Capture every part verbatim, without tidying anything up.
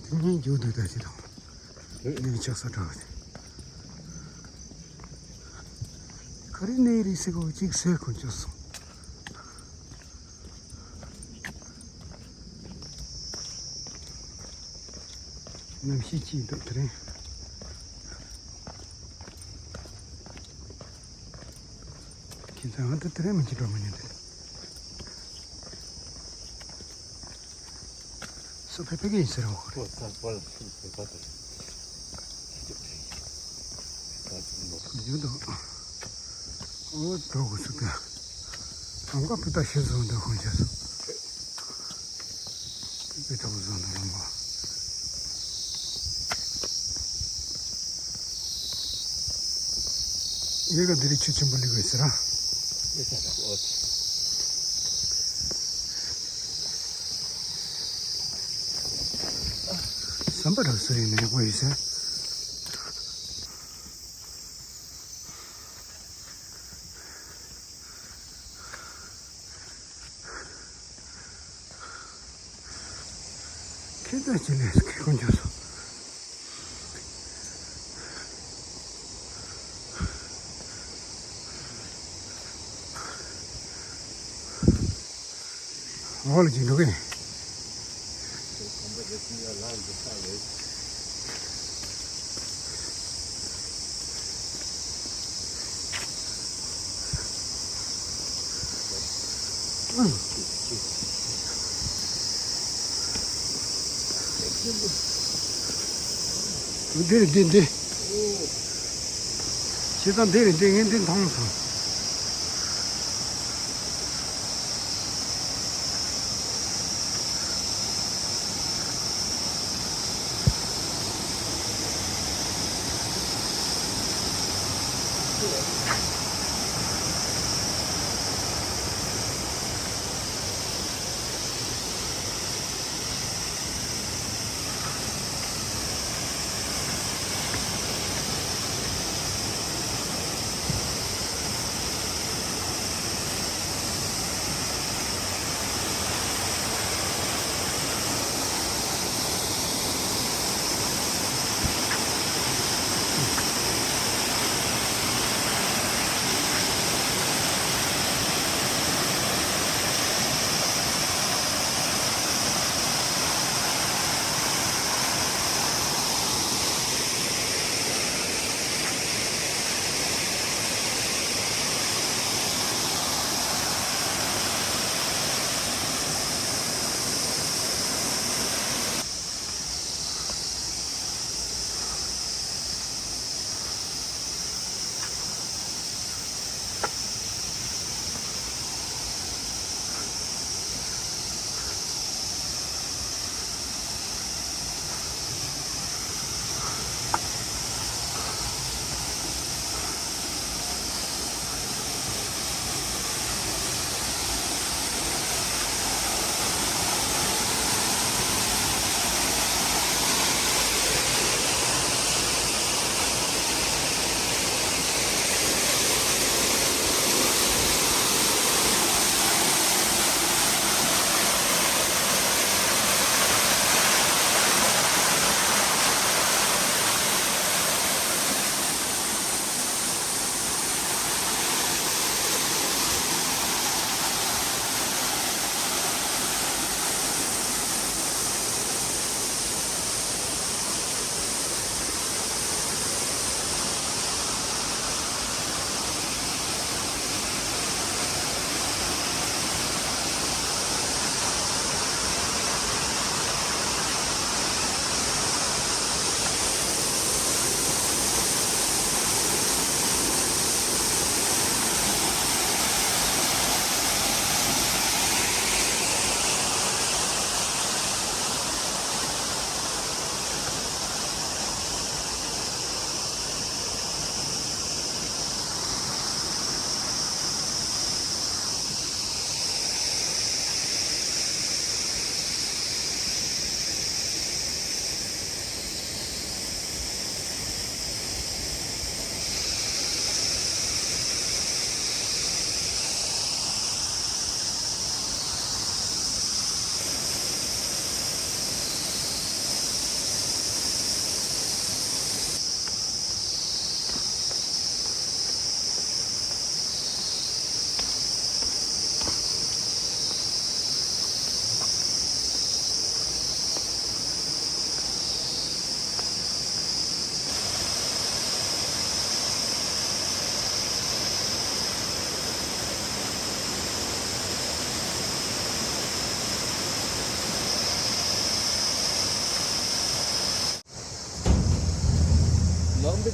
སྙིང་རྗེ་འདུག་ད་ཅི་དང་། ནས་ཆགས་ས་དྲག་སྟེ། ག་རེ་ནས་རེད་ཟེར་གོ་གཅིག་ཟེར་གོ་ཅོག་སོང་། གནམ་གཤིས་སྐྱིད་འདུག་དེ་རིང་། ཁྱེད་ཚང་ང་ད་དེ་རིང་མི་གཅིག་འགྲོ་མ་ཉན་དེ། སོ་ཕེ་ཕེ་གི་ཡིན་ཟེར་བ་ཁོ་རེད། ཡོད་དོ། ཨོ་འགྲོ་དགོས་སུ་ད། ཨང་ཀ་པི་ཏ་ཤི་བཟོ་འདྲ་ཁོང་ཆ་སོང་། པི་ཏ་བཟོ་འདྲ་རང་བ། ཡེ་ག་འདི་རིགས་ཆུ་ཆེན་པོ་ལི་གོས་ཟེར་ཨ། ཟམ་པ་རག་སོ་ཡིན་ནས་གོ་ཡི་ཟེར། ཁྱེད་ཚོ་ཅི་ལས་ཁེ་ཁོང་ཆོ་སོང་། འོག་ལ་ཅིག་འགྲོ་གི་ཡིན། འདིར་འདི་འདི། ཁྱེད་ཚང་འདིར་འདི་ངས་འདི་མཐོང་སོང་།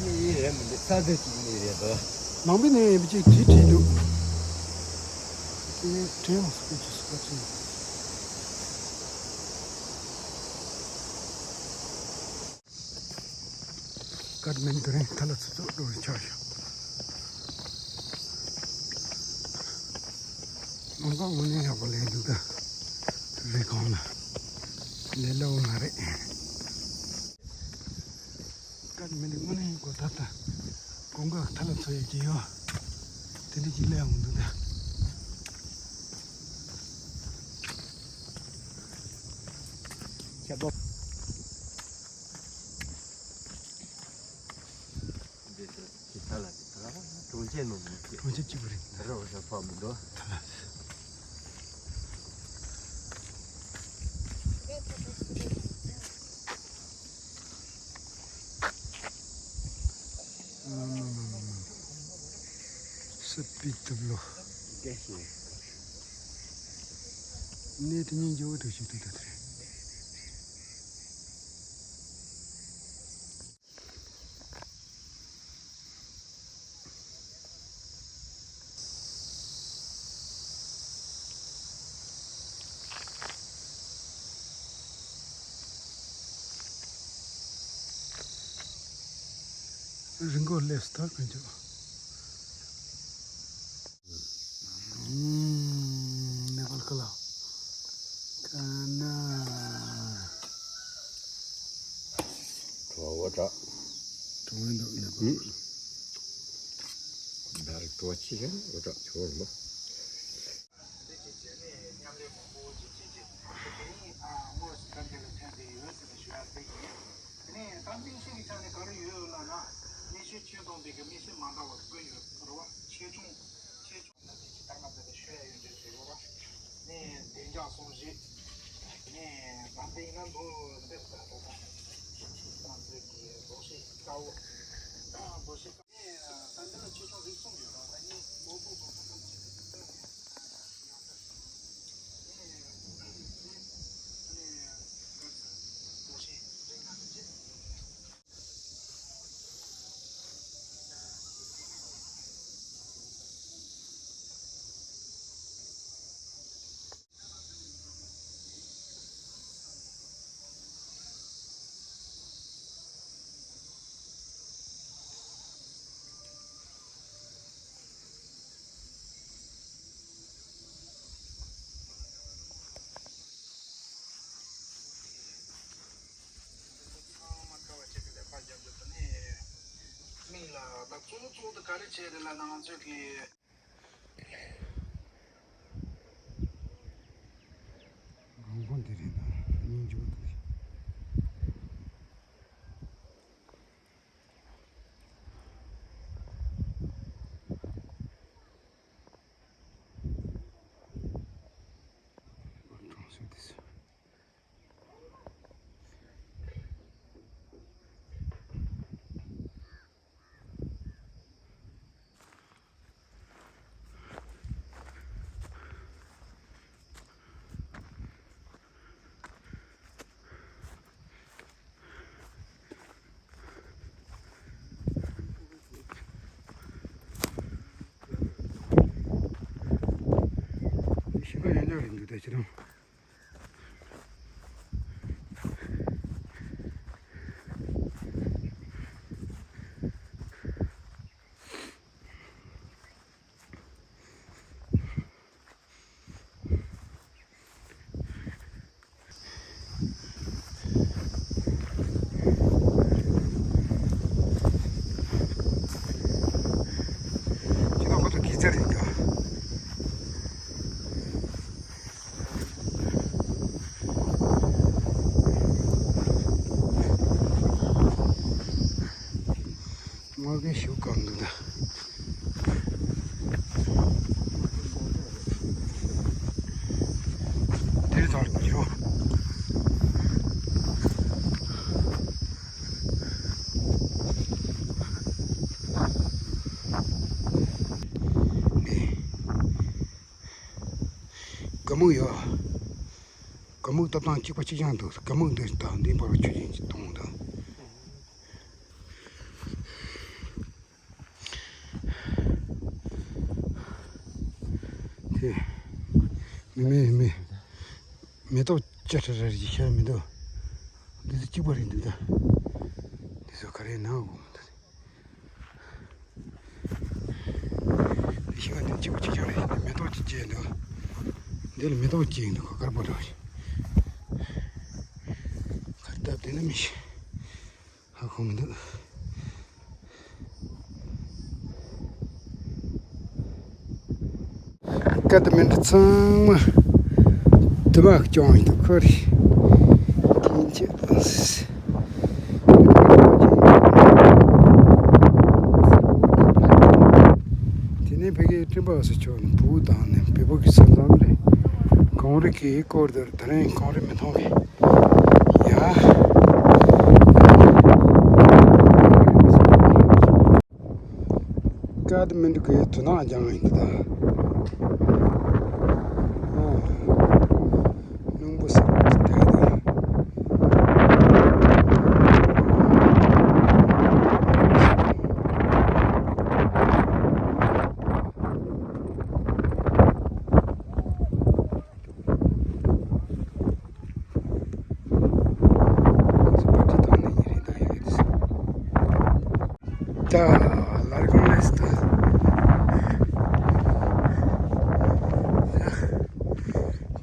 ནི་ཡིན་རེད་མི་འདུག་ས་ཟེར་གྱི་ནི་རེད་དོ། ནང་པའི་ནི་ཡིན་པ་ཅིག་བྲིས་བྲིས་འདུག་དེ་དྲན་མ་སོང་ཅི་སོ་ཅི། ཀར་མན་དུ་རིང་ཐ་ལ་ཚུ་ཚོགས་འགྲོ་བའི་ཆ་བཞག་ལམ་ཁ་དངོས་གནས་ཡག་པོ་ལས་འདུག་ད་རི་སྒང་ལ་ལས་སླ་བོ་མ་རེད། ཀར་མན་དུ་དངོས་གནས་གོ་ཐག་ད་དགོང་ཁ་ཐ་ལ་ཚོ་ཡོད་ཀྱི་ཡོད། དེ་འདྲ་ཅིག་སླེབས་འོང་འདུག་ད། ཁྱེད་པོ། འདི་ཚོ་ཅི་ཐ་ལ་ཅི་ཐ་ལ་གྲོང་ཁྱེར་ནང་མི་སྐྱིད། གྲོང་ཁྱེར་གཅིག་པུ་རེད། ད་རེ་བ་ཞབས་ཕག་མི་འདུག་ཐ་ལ། ཨ་མ་མ་མ་མ། སི་པི་ཏུབ་ལོ། སྐད་ཤེས། གནས་དེ་སྙིང་རྗེ་བོ་འདུག་ཞིག་འདུག་ད་དེ་རེད། རི་མགོ་སླེབས་སུ་ཐག་གི་འཇུག་ནེ་པཱལ་ཀ་ལ། ཀ་ན། བྲོ་བ་དྲག་གྲོང་བའི་འདུག་ནེ་པཱལ། ད་རེས་བྲོ་བ་ཆེ་ཤོས་ནི་འུ་ཅག་ཆུ་བོ་རིང་པོ། དེ་གི་རྗེས་ནས་མཉམ་ལས་མང་པོ་ཅིག་བྱེད་ཅིག་དེ་ནི་ཨ་དངོས་སུ་ཐབས་འདི་ལ་ཐོན་བསྡད་ཡོད་ཟེར་ནས་ཞུ་ཡ་དེ་ཡིན། དེ་ནས་ད་གཏིང་ཤུགས་ཀྱི་ཆ་ནས་ག་རེ་ཡོད་ལབ་ན། མིག་ཤེལ་ཆོས་དང་འདི་གི་མིག་ཤེལ་མ་འདྲ་བ་དགོས་ཡོད་རེད་བ། ཆེ་ཆུང་ཆེ་ཆུང་ལ་དེ་ཅི་ལྟར་ང་ཚོ་ལ་ཤོད་ཡ་ཡོད་འདྲ་ཞིག་རེད་བ། ནས་བདེ་འཇགས་སྲུང་བརྩི། ནས་ད་ལྟ་ཡིན་ན་ལོ་འདིར་ད་ལྟ་ང་ཚོའི་གི་ལོ་ཤས་དཀའ་བོ། ལོ་ཤས་དཀའ། ད་འདི་ལ་ཆེ་ཆུང་རིགས་གསུམ་ཡོད་ར། ད་ནི་ལོ་ཏོག་ཏོག་ཏོག་ཏོག་ཅིག་གི་ཏོག་ཏོག་ཡང་ས་ནི་ནི་ནི་ལོ་ཤས་རིགས་ང་ཚོ་ཅིག་ཚང་མ་དཀའ་བ་སྤྱད་དེ་ལས་ཀ་རྒྱབ་རྒྱུ་དེ་ནི་མིག་ལ་ད་གཙོ་བོ་གཙོ་བོ་དེ་ག་རེ་བྱས་རེད་ལབ་ན་ང་ཚོས་ཀྱི། དགོན་པ་འདི་རེད་ན་སྙིང་རྗེ་པོ་འདུག་གྲོང་གསེབ་འདི་ཚོ། ཤིང་ཁ་ཡང་ཡང་རིང་འདུག་ད་ཁྱེད་རང་། ཁྱེད་རང་ཁོ་ཚོ་གི་རྩར་ཡིན་ད། སྔོ་གི་ཞུ་གང་འདུག་ད། དེ་ཚང་རེད་པ་ཡོ། ག་མུག་ཡོད། ག་མུག་ཏོག་ཙམ་གཅིག་པ་གཅིག་རྐྱང་འདུག་ག་མུག་འདི་དང་འདི་བར་ཆུ་ཆེན་གཅིག་མཐོང་འདུག་མི་མི་མི། མེ་ཏོག་ཅ་ཁྲ་ར་རི་ཤར་མི་འདུག་འདི་ཚོ་གཅིག་པ་རེད་འདུག་ད། འདི་ཚོ་ག་རེ་ནང་དགོས་མི་འདུག་ཤིང་ཁ་འདི་གཅིག་པ་གཅིག་རྐྱང་རེད། མེ་ཏོག་གཅིག་སྐྱེས་འདུག་འདི་ལ་མེ་ཏོག་གཅིག་འདུག་དཀར་པོ་འདྲ་བ་ཞིག་གར་སྟབས་བདེ་ན་མི་ཤེས། ཧ་གོ་མི་འདུག་ཀ་ཏི་མན་ཌི་ཚང་མ་དུ་མ་སྐྱོང་ཡིན་འདུག་ཁོ་རེ་ཀིན་ཅི། དེ་ནས་ཕ་གིའི་སྤྲིན་པ་སུ་ཆོག་ནས་བུ་དང་ནས་བེ་བུ་གི་ས་མཚམས་རེད། གངས་རི་གི་སྐོར་དུ་དེ་རིང་གངས་རི་མི་མཐོང་གི་ཡ། ཀ་ཏི་མན་ཌུ་གི་དུ་ནག་ལྗང་ཡིན་འདི་ད། ཨ། རླུང་བུ་སེར་པོ་ཅིག་བཏེགས་འདུག་ད་ལར་གོང་ལས་ད།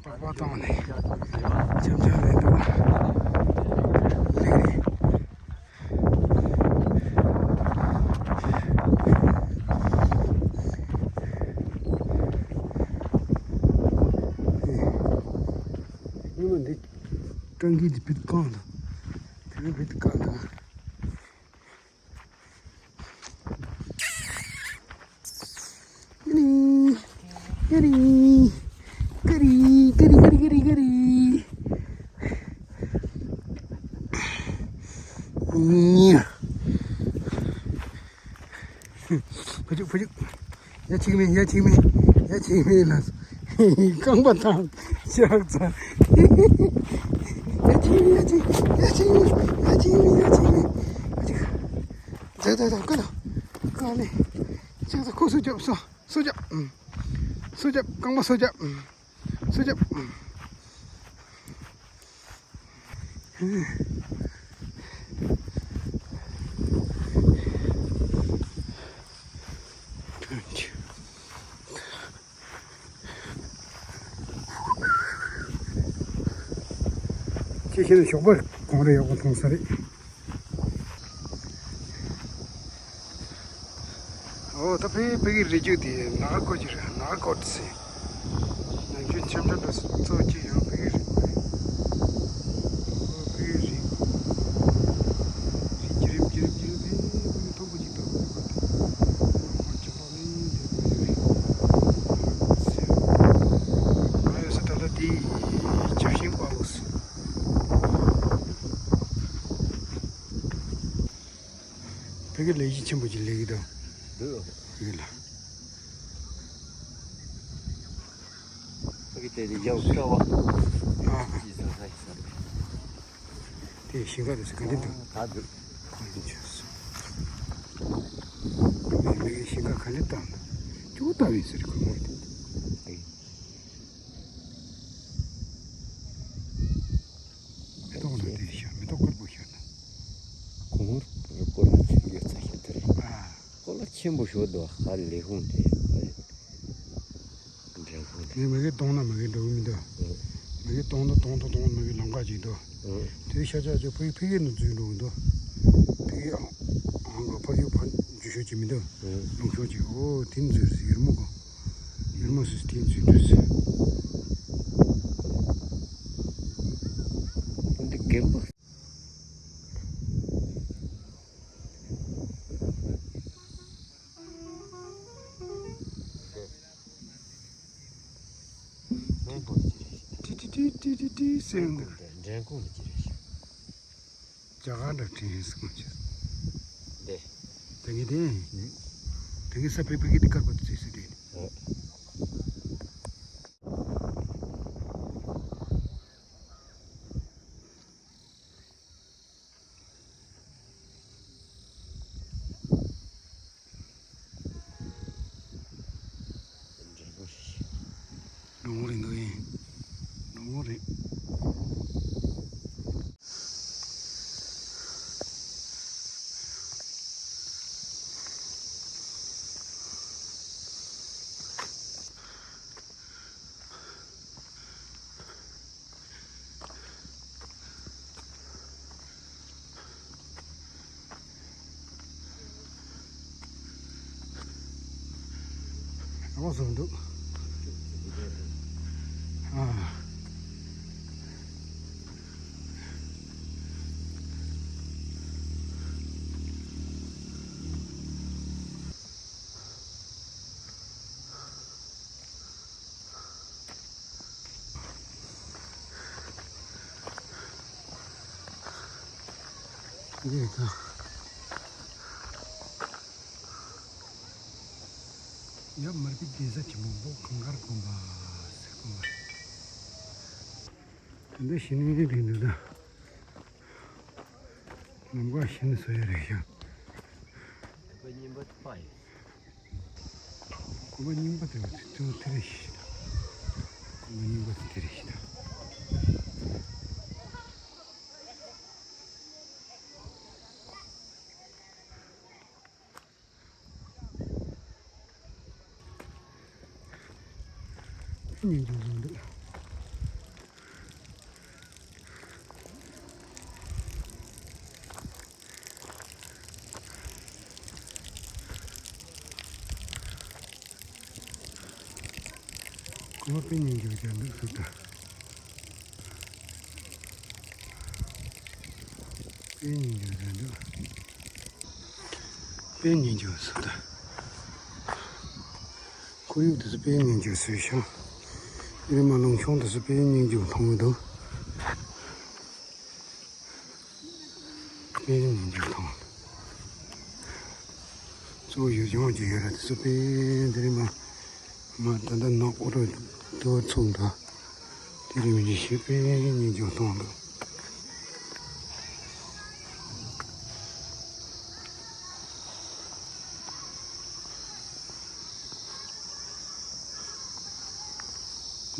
པགས་པ་བཏང་ནས་འཆམ་འཆམ་ལས་འདུག་ལེགས་རེད། ཉི་མ་འདི་སྤྲང་གི་འདི་ཕིད་གང་དང་། དེ་ནི་ཕིད་གང་དང་། ཕ་ཅུག་ཕ་ཅུག་ཡ་ཆིག་མེ་ཡ་ཆིག་མེ་ཡ་ཆིག་མེ་ལ་རྐང་པ་དང་ཕྱག་འཚལ། ཡ་ཆིག་མེ་ཡ་ཆིག་ཡ་ཆིག་མེ་ཡ་ཆིག་མེ་ཡ་ཆིག་མེ། ཇག་ད་ད་ཀ་ལ་ཀ་ལེ། ཇག་ད་ཁོ་སུ་རྒྱབ་སོ་སུ་རྒྱབ། སུ་རྒྱབ་རྐང་པ་སུ་རྒྱབ། སུ་རྒྱབ། ཅི་ཞིག་ཞོགས་པ་གངས་རི་ཡག་པོ་མཐོང་ས་རེད། ཨོ་ད་ཕ་གི་ཕ་གི་རི་རྒྱུད་དེ་ནག་ཀོ་ཅི་རེད། ནག་ཀོ་ཏི་སེ། ནམ་རྒྱུན་འཆམ་འཆམ་དུ་གཙོ་ཅི་ཡང་ཕ་གི་རི་ཀོ་རེད། ཨོ་ཕ་གི་རི་ཀོ་རི་ཀི་རིམ་ཀི་རིམ་ཀི་རིམ་ཕ་གི་ཕ་གི་མཐོན་པོ་ཅིག་ཏུ་ཕ་གི་ཀོ་ཏི་ཨོ་ཅི་པ་མི་འདི་ཕ་གི་རི་ཀོ་ཏི་སེ། ང་ཡོད་ས་ད་ལྟ་དེ་ཇ་ཤིང་པ་ལོ་སེ། ཕ་གི་ལས་གཞི་ཆེན་པོ་ཅིག་ལས་ཀྱི་འདུག་འདུག་ཕ་གི་ལ། ཕ་གི་དེ་ནི་ཡང་ཀ་བ། ཨ། ཡིན་ས་ས་ཡིན་ས་རེད། དེ་ཞིང་ཁ་དེ་ཚོ་ག་འདྲ་འདུག་ད་འདུག་ག་འདྲ་བྱས་སོང་། མི་མི་གི་ཞིང་ཁ་ག་འདྲ་བཏང་འདུག་ཅུང་བཏང་ཡིན་ཟེར་གི་མོ་དེ། མེ་ཏོག་ལ་དེ་ཤར་མེ་ཏོག་དཀར་པོ་ཤར་ན། གོང་རུ་པོ་ར་ཚིག་ཡོད་ཚ་ཤ་དེ་རེད། ཨ། ཁོ་ལ་ཆེན་པོ་ཤོད་དོ་ཧ་ལས་ཧུང་དེ་ཨ་རེད། འདྲ་ཧུང་དེ། ངས་མ་གི་གཏོང་ན་མ་གི་འགྲོ་གི་མི་འདུག་ཨ། མ་གི་གཏོང་དོ་གཏོང་དོ་གཏོང་མ་གི་ལམ་ཁ་ཅིག་འདུག་ཨ། དེ་ཤ་ཆ་ཆ་ཕ་གི་ཕ་གི་ནང་འཛུལ་འགྲོ་གི་འདུག་ཕ་གི་ཨང་ཨང་ག་ཕ་གི་ཕ་འཇུ་ཤོད་ཅིག་མི་འདུག་ཨ། ལུང་ཤོད་ཅིག་ཨོ་དེ་འཛུལ་ཟེར་ཡུར་མོ་གོ་ཡུར་མོ་ཟེར་དེ་འཛུལ་འདུག་ཟེར། འདི་རྒན་པ། ཏི་ཏི་ཏི་ཏི་ཏི་ཟེར་འདུག་འདྲེན་ཁོང་ལ་ཅི་རེད་ཤག་རྒྱ་གར་འདྲ་དྲན་སོང་ཅི། འདི། དེ་གི་དེ། དེ་གི་ས་ཕི་ཕི་གི་དེ་དཀར་པོ་དེ་ཟེར་དེ། ཨོ། ལུང་རིང་འདུག་ཡིན། བཟོ་འདུག་ཨ། ཡིན་ད། ཡབ་མར་པའི་གདན་ས་ཆེན་མོ་འབོ་གངས་དཀར་དགོན་པ་ཟེར་དགོན་པ་རེད། དེ་འདྲ་ཞིག་ནི་རེད་འདུག་ད། ལམ་ཁ་ཞིག་ནི་བཟོ་ཡ་རེད་ཤག་དགོན་པ་རྙིང་པ་དེ་པ་ཡིན། དགོན་པ་རྙིང་པ་དེ་ཚོ་དེ་རེད་ཤག་དགོན་པ་རྙིང་པ་དེ་དེ་རེད་ཤག་སྙིང་རྗེ་བཟང་འདུག་ཁོ་མོ་དཔེ་སྙིང་རྗེ་བྱས་འདུག་ཟེར་ད། དཔེ་སྙིང་རྗེ་བྱས་འདུག་དཔེ་སྙིང་རྗེ་ཟེར་ད། ཁོར་ཡུག་དེ་ཚོ་དཔེ་སྙིང་རྗེ་བཟོས་ཤག་དེ་རིང་མ་ལུང་གཤོང་དེ་ཚོ་དཔེ་སྙིང་རྗེ་མཐོང་གི་འདུག་དཔེ་སྙིང་རྗེ་མཐོང་། གཙོ་བོ་ཡུལ་ལྗོངས་ཀྱི་ཡུལ་ར་དེ་ཚོ་དཔེ་དེ་རིང་མ་མ་ད་ལྟ་ནག་པོ་རུ་དུ་ཚུགས་འདུག་དེ་རིང་མི་འཇིགས་ཤིག་དཔེ་སྙིང་རྗེ་མཐོང་འདུག་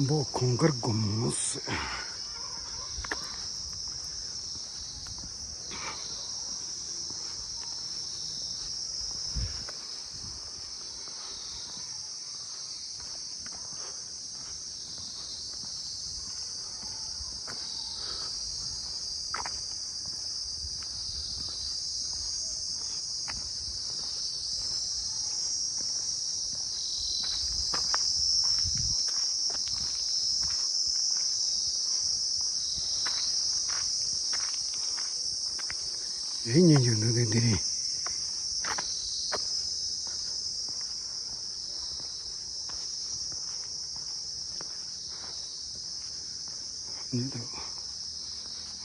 འབོ་གངས་དཀར་དགོན་མོ་ཟེར། རིགས་སྙན་བརྒྱུད་འདུག་སྟེ་འདི་རེད། འདི་འདུག་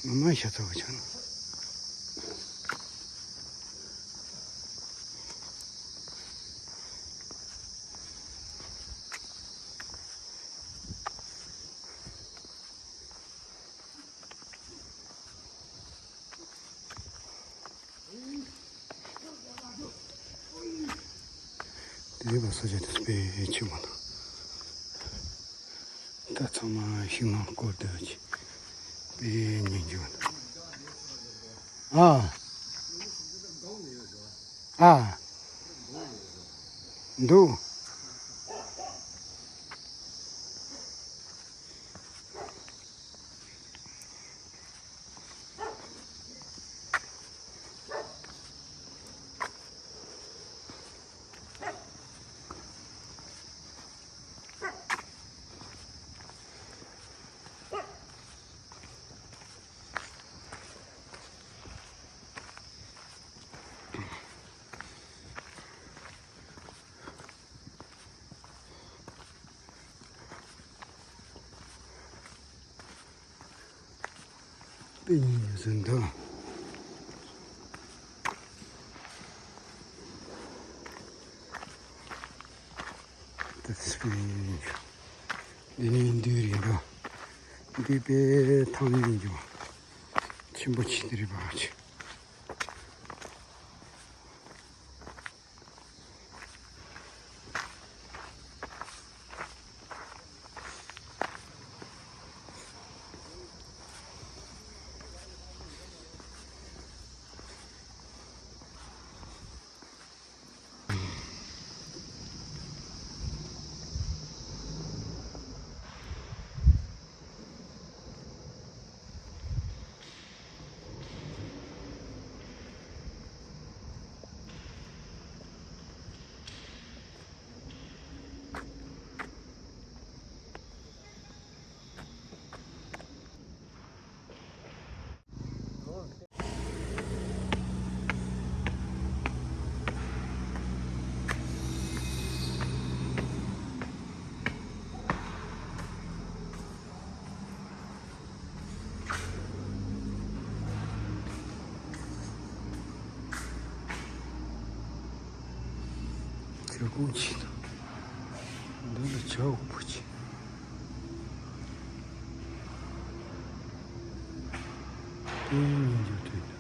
ང་མ་ཤ་ཚ་བ་ཆགས་ན། དེ་བ་ས་ཆ་དེ་ཚོ་དཔེ་ཆེན་པོ་འདུག་ད་ཚང་མ་ཤིང་ནགས་བསྐོར་བསྡད་ཅིག་དཔེ་སྙིང་རྗེ་པོ་འདུག་ཨ། ཨ། འདུག་དཔེ་སྙིང་རྗེ་ཟེར་འདུག་དཔེ་སྙིང་རྗེ། འདི་ནི་འདུས་རེད་འདུག་འདི་དཔེ་ཐང་སྙིང་རྗེ་ཆེན་པོ་ཆེ་འདི་རེད་པ་ཆེ། པོ་ཆེ་དང་། འདི་ལ་བྱ་འུག་པོ་ཆེ། དེ་ཡིན་རྒྱུ་དེ། དེ་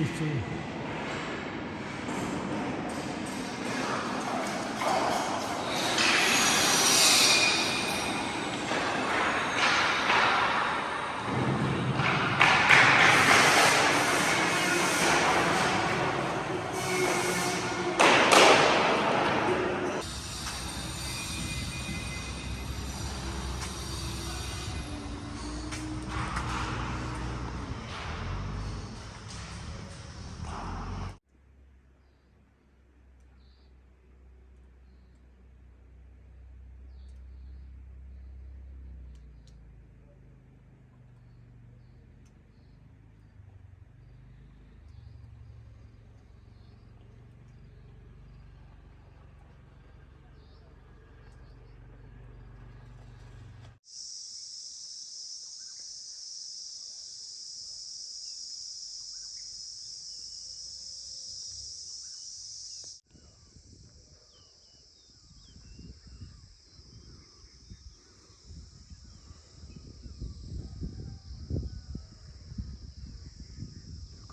གཙོ་བོ།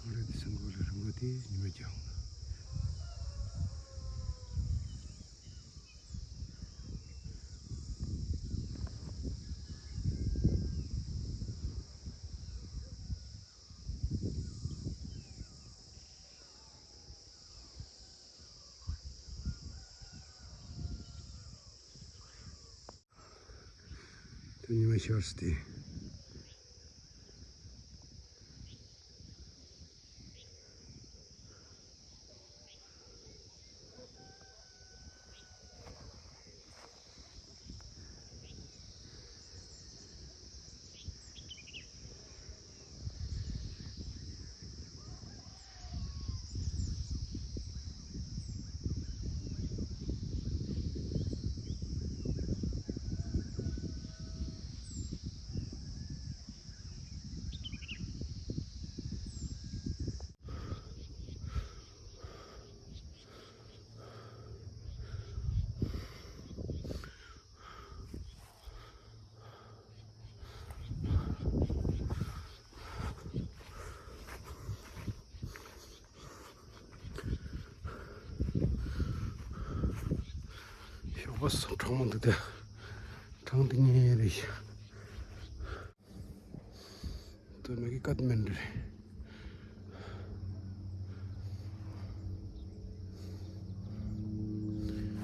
གངས་རི་འདི་ཚོའི་མགོ་ལ་རི་མགོ་དེ་ཉི་མ་རྒྱང་དེ་ཉི་མ་ཤར་སྟེ། ཞོགས་པ་གྲང་མོ་འདུག་སྟེ། གྲང་འདི་ངེས་རེད། དེ་ནས་ཀ་ཐ་མན་ཌུ་རེད།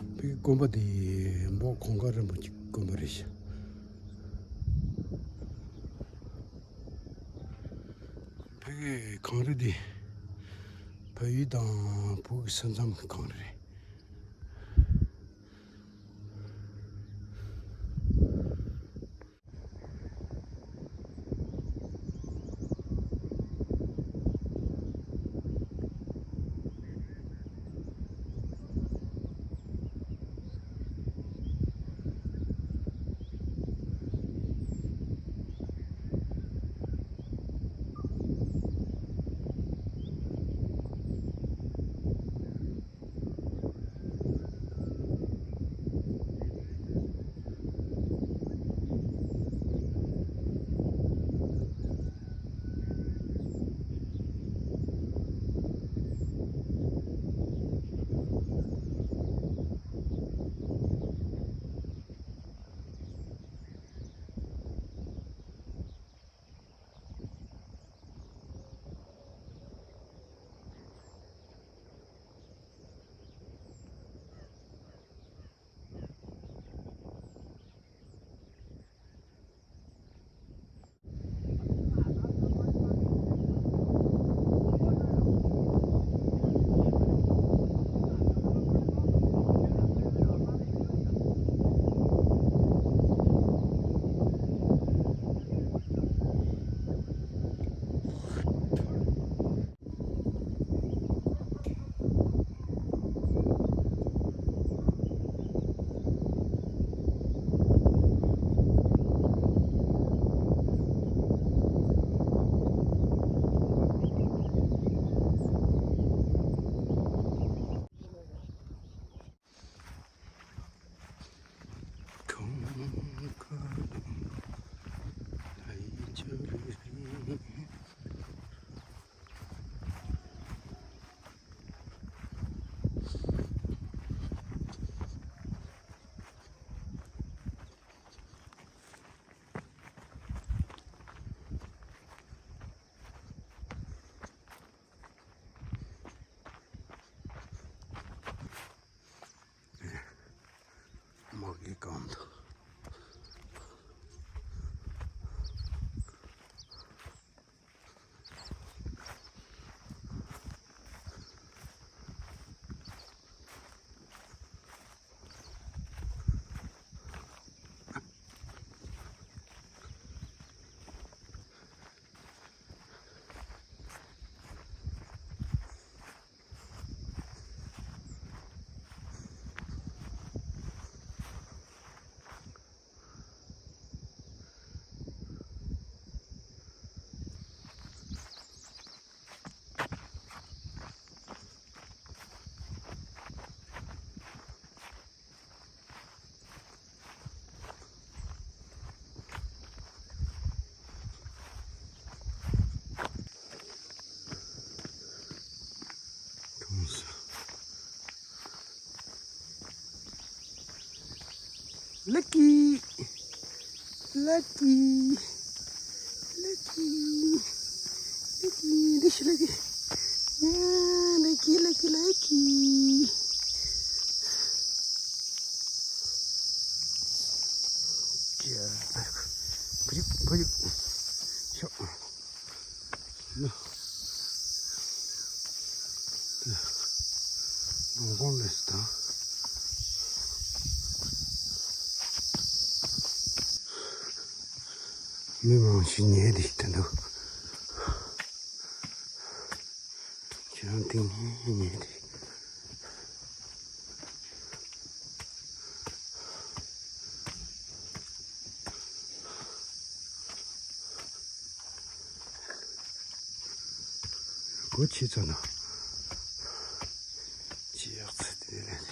བོད་ཀྱི་དགོན་པ་འདི་འབོ་གོང་དཀར་རིན་པོ་ཆེའི་དགོན་པ་རེད་ཤག་བོད་ཀྱི་གངས་རི་འདི་བལ་ཡུལ་དང་བོད་ཀྱི་ས་མཚམས་ཀྱི་གངས་རི་རེད། Lucky. Lucky. Lucky. Lucky. This is Lucky. Yeah, Lucky, Lucky, Lucky. Yeah. Good, good. Sure. ལོང་ལོང་ལས་དང་། མི་མང་ཞིག་ཉལ་བསྡད་འདུག་ཁྱེད་རང་སྟེང་ནས་ཉལ་བསྡད། སྒོ་ཕྱེ་ཚར་ན། ཅི་ཡག་ཚ་དེ་རེད།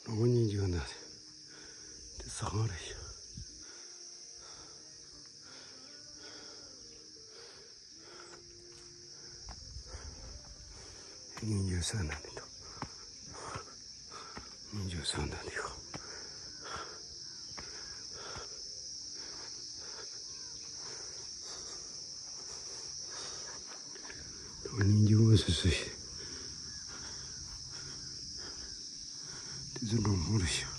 ལོ་ངོ་ཉིས་བརྒྱ་ན་དེ་ཟ་ཁང་རེད་ཤག་སྙིང་རྗེ་ས་ན་མི་འདུག་སྙིང་རྗེ་ས་ན་འདུག་སྙིང་རྗེ་མོ་སུ་སུ་ཞིག་དེ་ཚོ་འབྲོང་ཁུང་རེད་ཤག་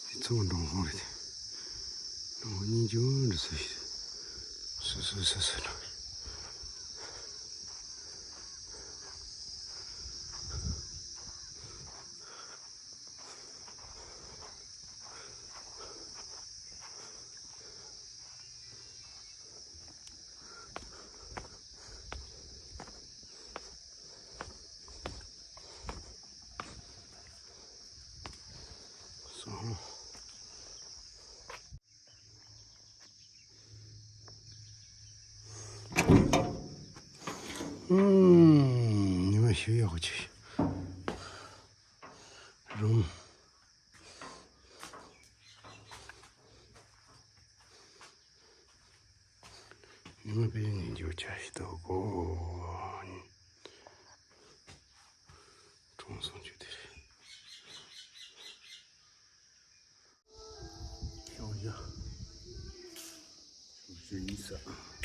དེ་ཚོ་འབྲོང་ཁུང་རེད། འབྲོང་ཁུང་སྙིང་རྗེ་མོ་འདྲ་སུ་ཞིག་སུ་སུ་སུ་སུ་འགྲོ། སོང་། ཨུམ། ཉི་མ་ཞེ་ཡག་པོ་ཅིག་རུང་། ཉི་མ་དཔེ་ཉིན་རྒྱུ་ཆ་ཞིག་འདུག་གོ། གྲོང་སོང་རྒྱུ་དེ་རེད། ཤོང་ཡ། ཤོང་ཡ་ཡིན་ས།